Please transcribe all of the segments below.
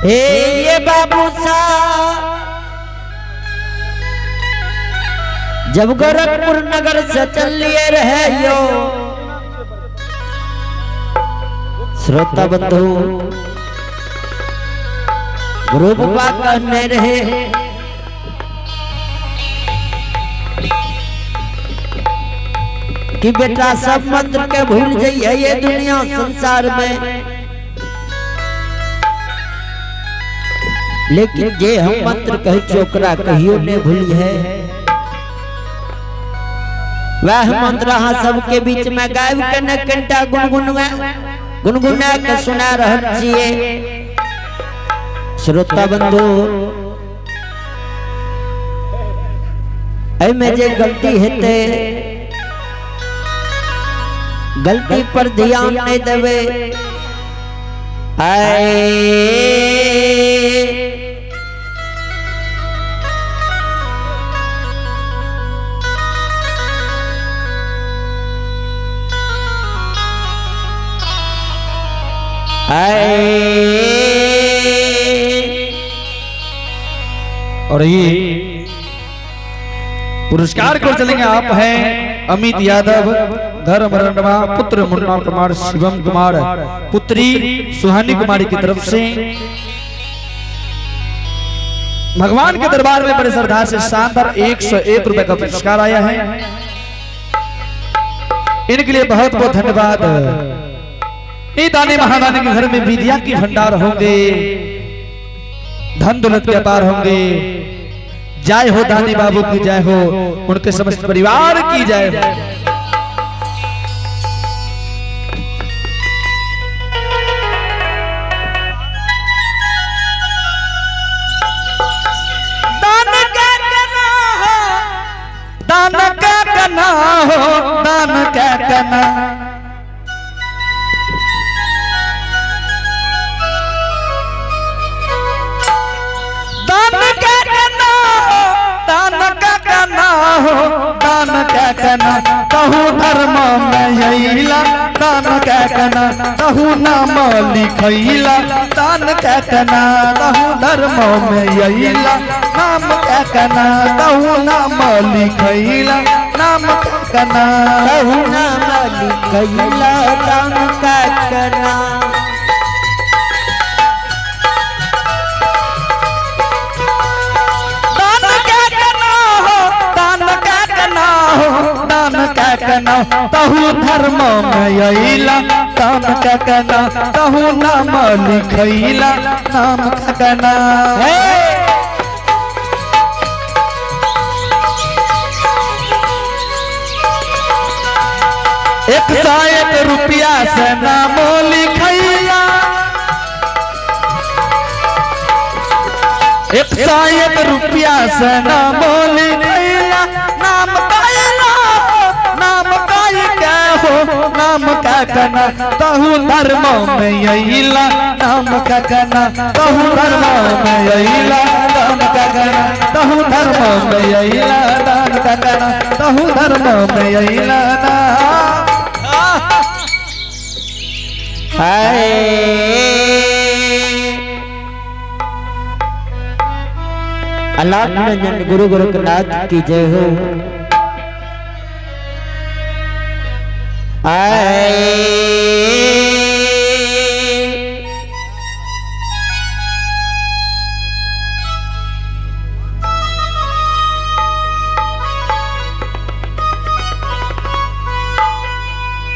हे ये बाबू सा, जब गोरखपुर नगर से चल लिए रहे यो। श्रोता बंधु, गुरु बाबा कहने रहे, कि बेटा सब मंत्र के भूल जाइए ये दुनिया संसार में, लेकिन जे हम मंत्र कहै छी ओकरा कहियो नहीं भूली है। वह मंत्र अहाँ सबके बीच में गायब के न कनिटा गुनगुनवा गुनगुना के सुना रहल छियै। श्रोता बंधु, एहिमे जे गलती हेतै, गलती पर ध्यान नहीं देबै। और ये पुरस्कार को चलेंगे आप हैं अमित यादव, धर्म रणवा, पुत्र मुन्ना कुमार, शिवम कुमार, पुत्री सुहानी कुमारी की तरफ से भगवान के दरबार में बड़े श्रद्धा से शानदार 101 रुपए का पुरस्कार आया है। इनके लिए बहुत बहुत धन्यवाद। ये दानी महादानी के घर में विद्या की भंडार होंगे, धन दौलत के अपार होंगे। जय हो दानी बाबू की जय हो, उनके समस्त परिवार की जय हो। दान का कना हो, दान का कना हो, दान का कना। दान का कना हो, दान का कना हो, दान का कना। कहू धर्म में अइला, दान का कना। कहू नाम लिखैला, दान का कना। कहू धर्म में अइला, नाम का कना। कहू नाम लिखैला, नाम का कना। कहू नाम लिखैला, दान का कना। दान का कना हो, दान का कना हो, दान का कना। तहु धर्म में अइला, दान का कना। तहु नाम लिखैला, नाम का कना। 101 रुपया से नाम लिखैला, 101 रुपया से नाम लिखैला। नाम कैला, नाम काई के हो, नाम का कना। तहु धर्म में अइला, नाम का कना। तहु धर्म में अइला, नाम का कना। तहु धर्म में अइला, दान का कना। तहु धर्म में अइला ना। अलाप निरंजन गुरु गोरखनाथ की जय हो।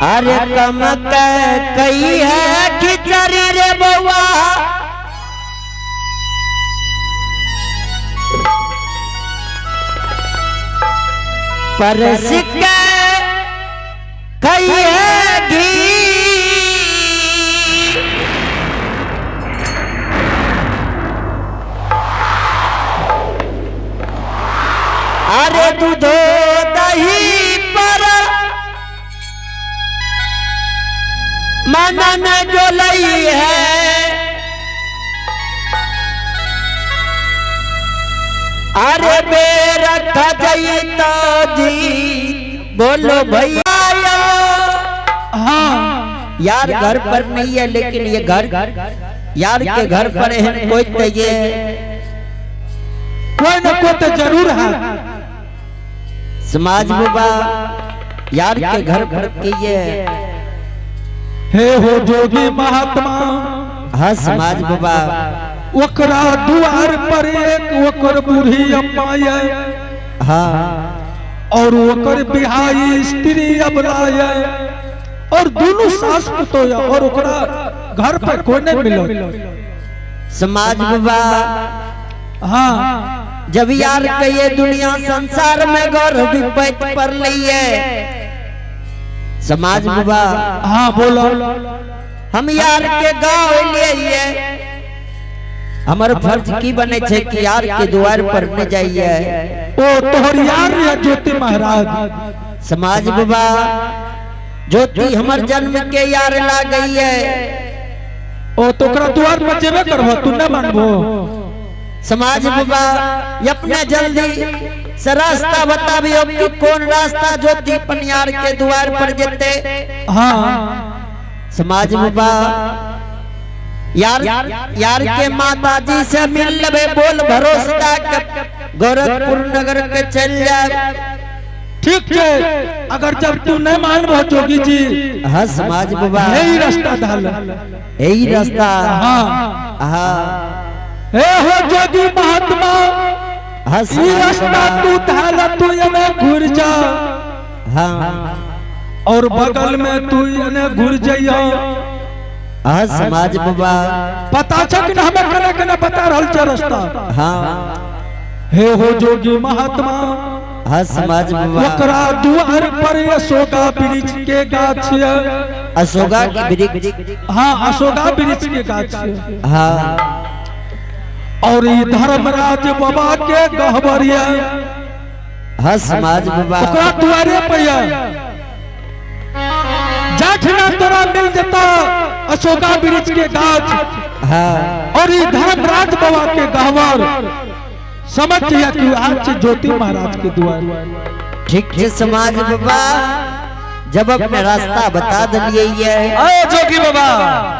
अरे कम कई है खिचड़ी रे बउआ, परस के कई है घी। अरे दूधो दही पर मनन जो लई है, अरे बेरख जईता जी। बोलो भैया। हाँ यार घर पर नहीं है, लेकिन ये घर यार के घर पर एहन कोई तो ये कोई न कोई तो जरूर है। समाज बाबा यार के घर पर के ये। हे हो जोगी महात्मा। हाँ समाज बाबा। ओकरा दुआर पर एक ओकर बूढ़ी अम्मा ये। हाँ। और ओकर बिहाई स्त्री अबला ये और दोनों सास पुतोह ये और ओकरा घर पर कोई नहीं मिलो। समाज बाबा। हाँ। जब यार के ये दुनिया संसार में गौर विपत पर लिए समाज बाबा। हाँ बोलो। हम यार के गाँव लिए हमार फर्ज की बने छे कि यार के द्वार पर न जाइए। ओ तोहर यार है ज्योति महाराज। समाज बाबा ज्योति हमर जन्म के यार ला गई है। ओ तोकरा द्वार पर जेबे करबो तू न मानबो। समाज बाबा अपने जल्दी से रास्ता बताबियो कि कौन रास्ता ज्योति पनियार के द्वार पर जेते। हाँ। समाज बाबा यार यार के माता जी से मिल लेबे बोल भरोसा के गोरखपुर नगर के चल जाए। ठीक है अगर जब तू नहीं मानबो जोगी जी। हाँ समाज बाबा यही रास्ता धाल यही रास्ता। हाँ। हाँ। हे हो जोगी महात्मा। हाँ ये रास्ता तू धाल तू एने घुर जा। हाँ। और बगल में तू एने घुर जाइयो। हाँ समाज बाबा। पता छ कि हमें कने कने बता रहल छ रास्ता। हाँ। हे हो जोगी महात्मा। हाँ समाज बाबा। ओकरा दुआर पर अशोका वृक्ष के गाछ है। अशोका के वृक्ष। हाँ अशोका वृक्ष के गाछ है। हाँ। और ये धर्मराज बाबा के गहबरिया। हाँ समाज बाबा। ओकरा दुआरे पर जाठना तोरा मिल जाता अशोका वृक्ष के गाछ। हाँ। और ये धर्मराज बाबा के गहवर समझ लिया कि आज से ज्योति महाराज के द्वार। ठीक है समाज बाबा जब अपने रास्ता बता दिए ये। अरे जोगी बाबा।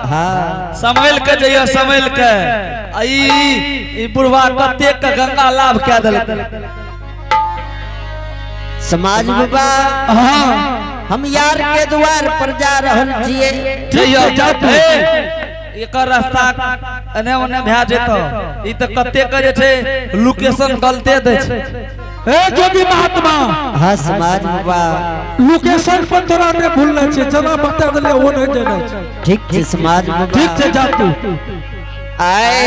हाँ। संभल के जइयो संभल के। आई बुढ़वा कतेक के गंगा लाभ कह देलक। समाज बाबा। हाँ। हम यार के द्वार पर जा रहल छिए। जइयो जाते एकर रास्ता एने ओने भए जेतो। ई त कतेक जे छै लोकेशन गलते दै छै। ए जोगी महात्मा। हाँ समाज बाबा। लोकेशन पर तोरा ने भूलना छै जना बता देले ओ नहीं जाना छै। ठीक छै समाज बाबा। ठीक छै जा तू। आए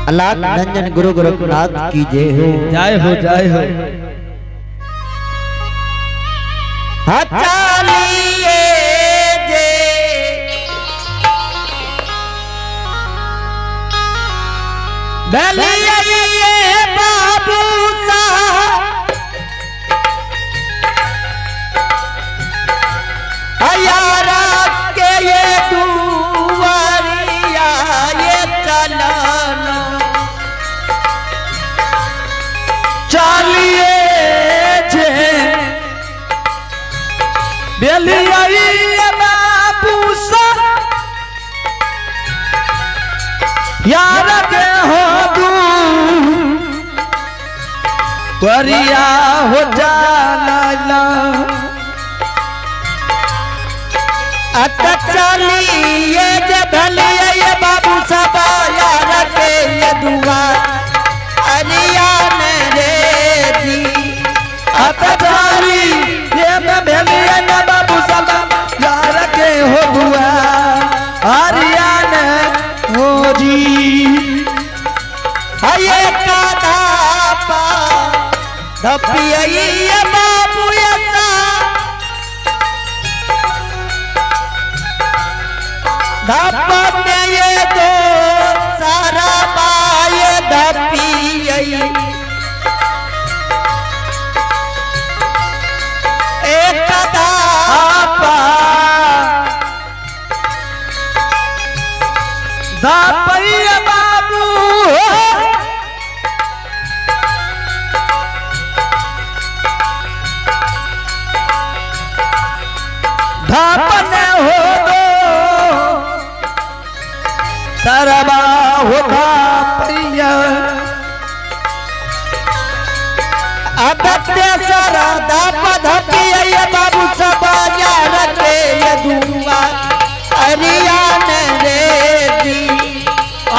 अलाख रंजन गुरु गोरखनाथ की जय हो। जय हो जय हो। चलिए जे बलिए बाबू साहब यारा के ये दुआरिया ये चलना। चलिए जे बेलिया बाबू सा यार के हो दू करिया हो जाना। अत चलिए जे भलिए बाबू साहब यार के ये दुआ अरिया रे जी। अत चलिए में भेलिए न बाबू साहब यार के हो दुआ अरिया ने हो जी। हये का धापा धपिए बाबू ऐसा धप में ये दो सारा बाय धपिए एक धापा धापैया बाबू धापन हो दो सरबा हो धापिया। अब तेसरा दाप धपिया बाबू सब यार के ये दुआ अरियान रे दी।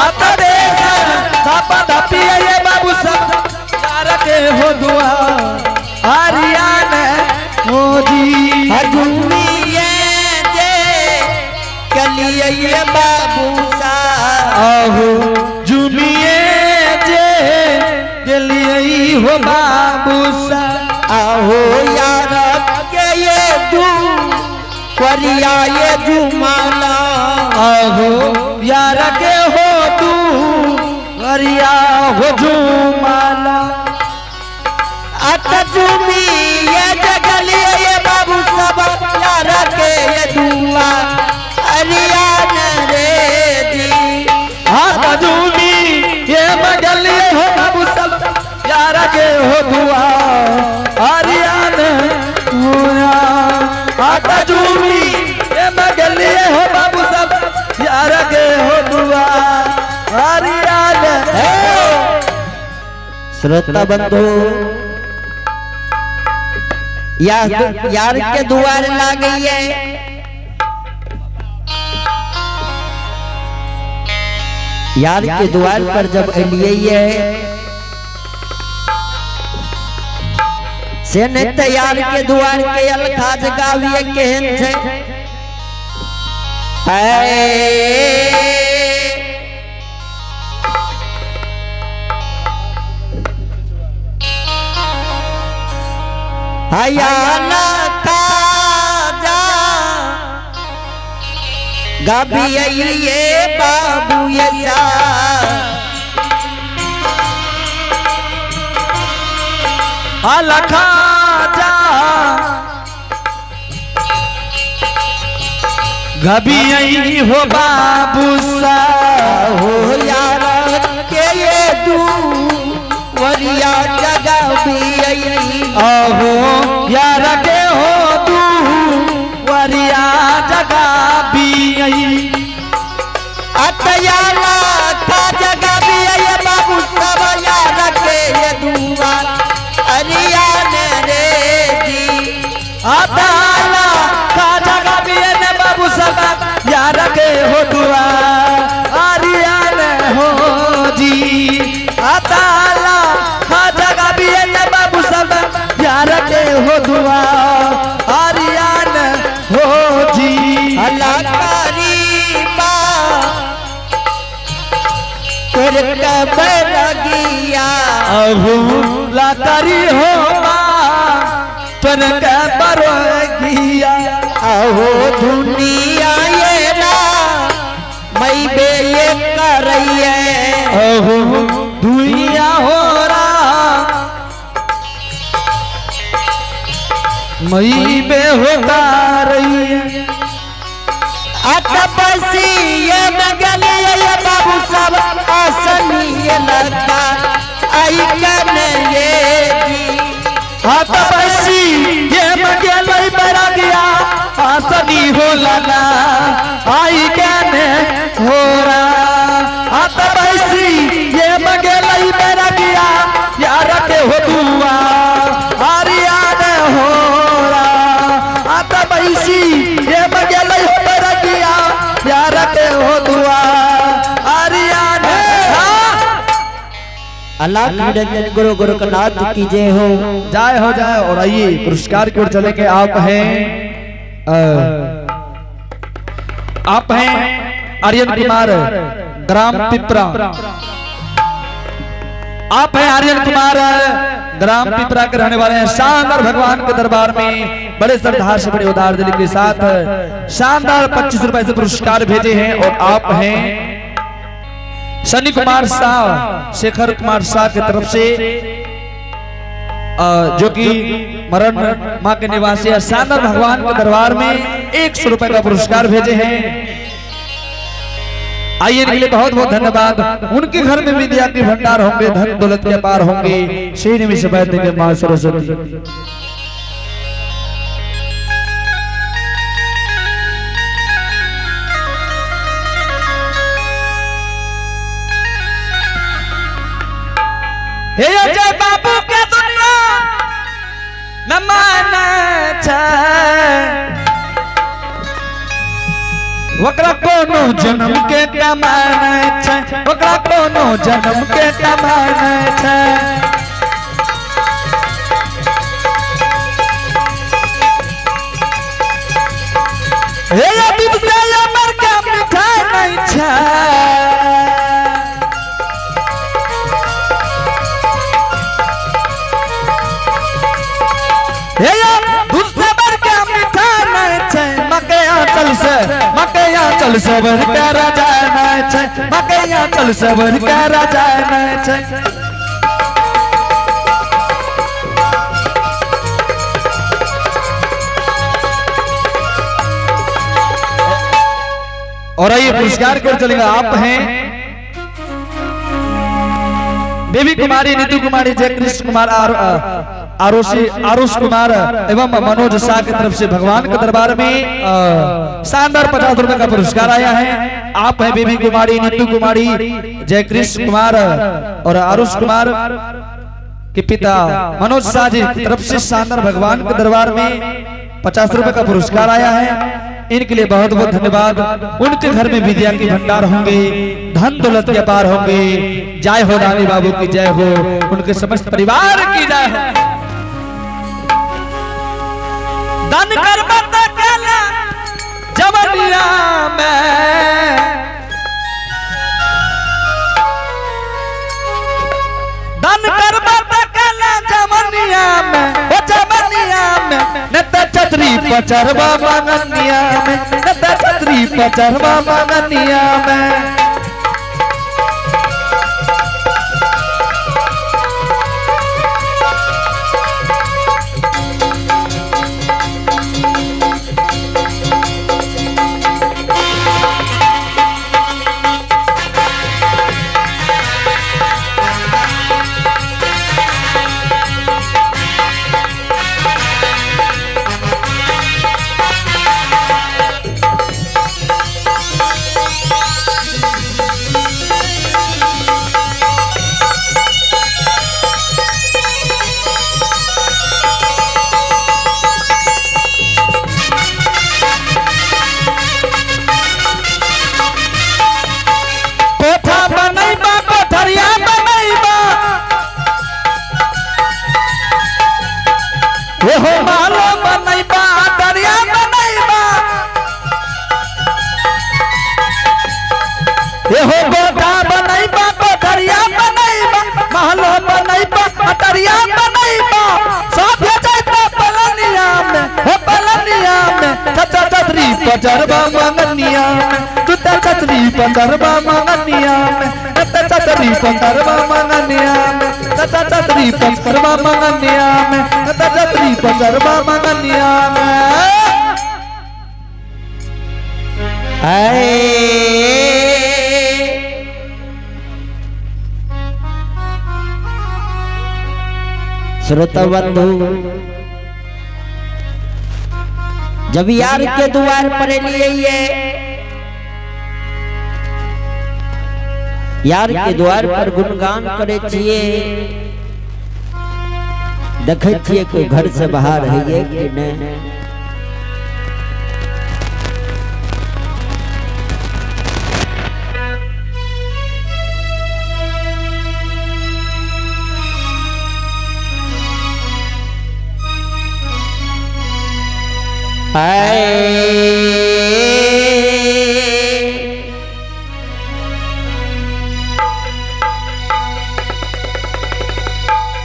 अब तेसरा धाप धपिया ये बाबू सब यार के हो दुआ आरियान हो जी। हजूमिये जे कलिए ये बाबू सा आहो जुमिए जे गेलिए हो बाबू सा। आहो यार के ये दू वरिया ये जुमाना। आहो यार के हो तू वरिया हो जुमाला। अत जुमी ये जगलिए ये बाबू सब यार के ये दुआ अरियान रे दी। हाथ जुमी ये मगलिए हो बाबू सब यार के हो दुआ आरियान हुआ। हाथ जुमी ये मगलिए हो बाबू सब यार के हो दुआ आरियान है। श्रोता बंधु यार यार के दुआर ला गई है। यार के द्वार पर जब अलिए है से नहीं तो यार के द्वार के अलखाज गाविए केहन छे है। हयाला ताजा गाबिए ये बाबू ये सा। अलखा जा गबी आई हो बाबू सा। हो यार के ये दू वरिया जगाबिए। आहो यार के हो तू वरिया जगा बी। अतयाला का जगाबिए बाबू सब यार के ये दुआ अरियान रे दी। अताला का जगा बी ने बाबू सब यार के हो दुआ आरियान हो जी। अताला का जगा बी ने बाबू सब यार के हो दुआ आरियान हो जी। अल्लाह करीबा तेरे कबर गिया। अहू लाकारी हो बा तोर के बरोगिया। आहो दुनिया ये ना मई बे ये करैये। अहू दुनिया हो रा मई बे हो रही। अत बसी ये मगलिए ये बाबू सब आसनी ये लगा आई कने ये जी। हाथ बसी ये मगलई बरा गया आसनी हो लगा आई कहने हो रा। हाथ बसी ये मगलई बरा गया यार के हो दुआ आरियान हो रा। हाथ बसी ये मगलई हो बरा गया यार के हो दुआ आरियान। अल्लाह निरंजन गुरु गोरखनाथ की जय हो। जय हो जाए। और आइए पुरस्कार की ओर चलेंगे। आप हैं आर्यन कुमार ग्राम पिपरा। आप हैं आर्यन कुमार ग्राम पिपरा के रहने वाले हैं। शानदार भगवान के दरबार में बड़े श्रद्धा से बड़े उदार दिल के साथ शानदार 25 रुपए से पुरस्कार भेजे हैं। और आप हैं सनी कुमार शाह शेखर कुमार शाह की तरफ से जो कि मरण माँ के निवासी है, शानदार भगवान के दरबार में 100 रुपए का पुरस्कार भेजे हैं। आइए इनके लिए बहुत बहुत धन्यवाद। उनके घर में विद्या के भंडार होंगे, धन दौलत के पार होंगे। श्री में सफेद देंगे माँ सरस्वती। हे जय बाबू के दुनिया न माने छै, ओकरा कोनो जन्म के कमाने छै, ओकरा कोनो जन्म के कमाने छै। हे दूध से अमर के मिठाई नहीं छै। हे दूध से बड़का मिठाई नहीं छै, मकैया चल से, मकैया चल से बड़का राजा नहीं छै, मकैया चल से बड़का राजा नहीं छै। और आइए पुरस्कार कर चलेगा। आप हैं बेबी कुमारी, नीतू कुमारी, जय कृष्ण कुमार, आरुषि, आरुष कुमार एवं मनोज शाह की तरफ से भगवान के दरबार में शानदार 50 रुपए का पुरस्कार आया है। आप हैं बेबी कुमारी, नीतू कुमारी, जय कृष्ण कुमार और आरुष कुमार के पिता मनोज शाह जी की तरफ से शानदार भगवान के दरबार में 50 रुपए का पुरस्कार आया है। इनके लिए बहुत बहुत धन्यवाद। उनके घर में विद्या के भंडार होंगे, धन दौलत के अपार होंगे। जय हो रानी बाबू की जय हो, उनके समस्त परिवार की जय हो। दान कर जवनिया में, दान कर जवनिया में, ओ जवनिया में, न त छतरी पचरवा मंगनिया में, न त छतरी पचरवा मंगनिया में। कोठा बनैबा, कोठरिया बनैबा, ओहो मालो बनैबा, दरिया बनैबा, एहो कोठा बनैबा, कोठरिया बनैबा, महलो बनैबा, अटरिया बनैबा, सब जैबा पलनिया में, हो पलनिया में, चचा छतरी पचरबा मंगनिया में, तुता छतरी पचरबा मंगनिया में, चचा छतरी पचरबा मंगनिया में, चचा छतरी पचरबा मंगनिया में, चचा छतरी पचरबा मंगनिया में। श्रोता बंधु, जब यार के द्वार पर लिए ये यार के द्वार पर गुणगान करे छिए, देखे छिए कोई घर से बाहर है ये कि नहीं।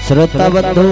श्रोता बंधु,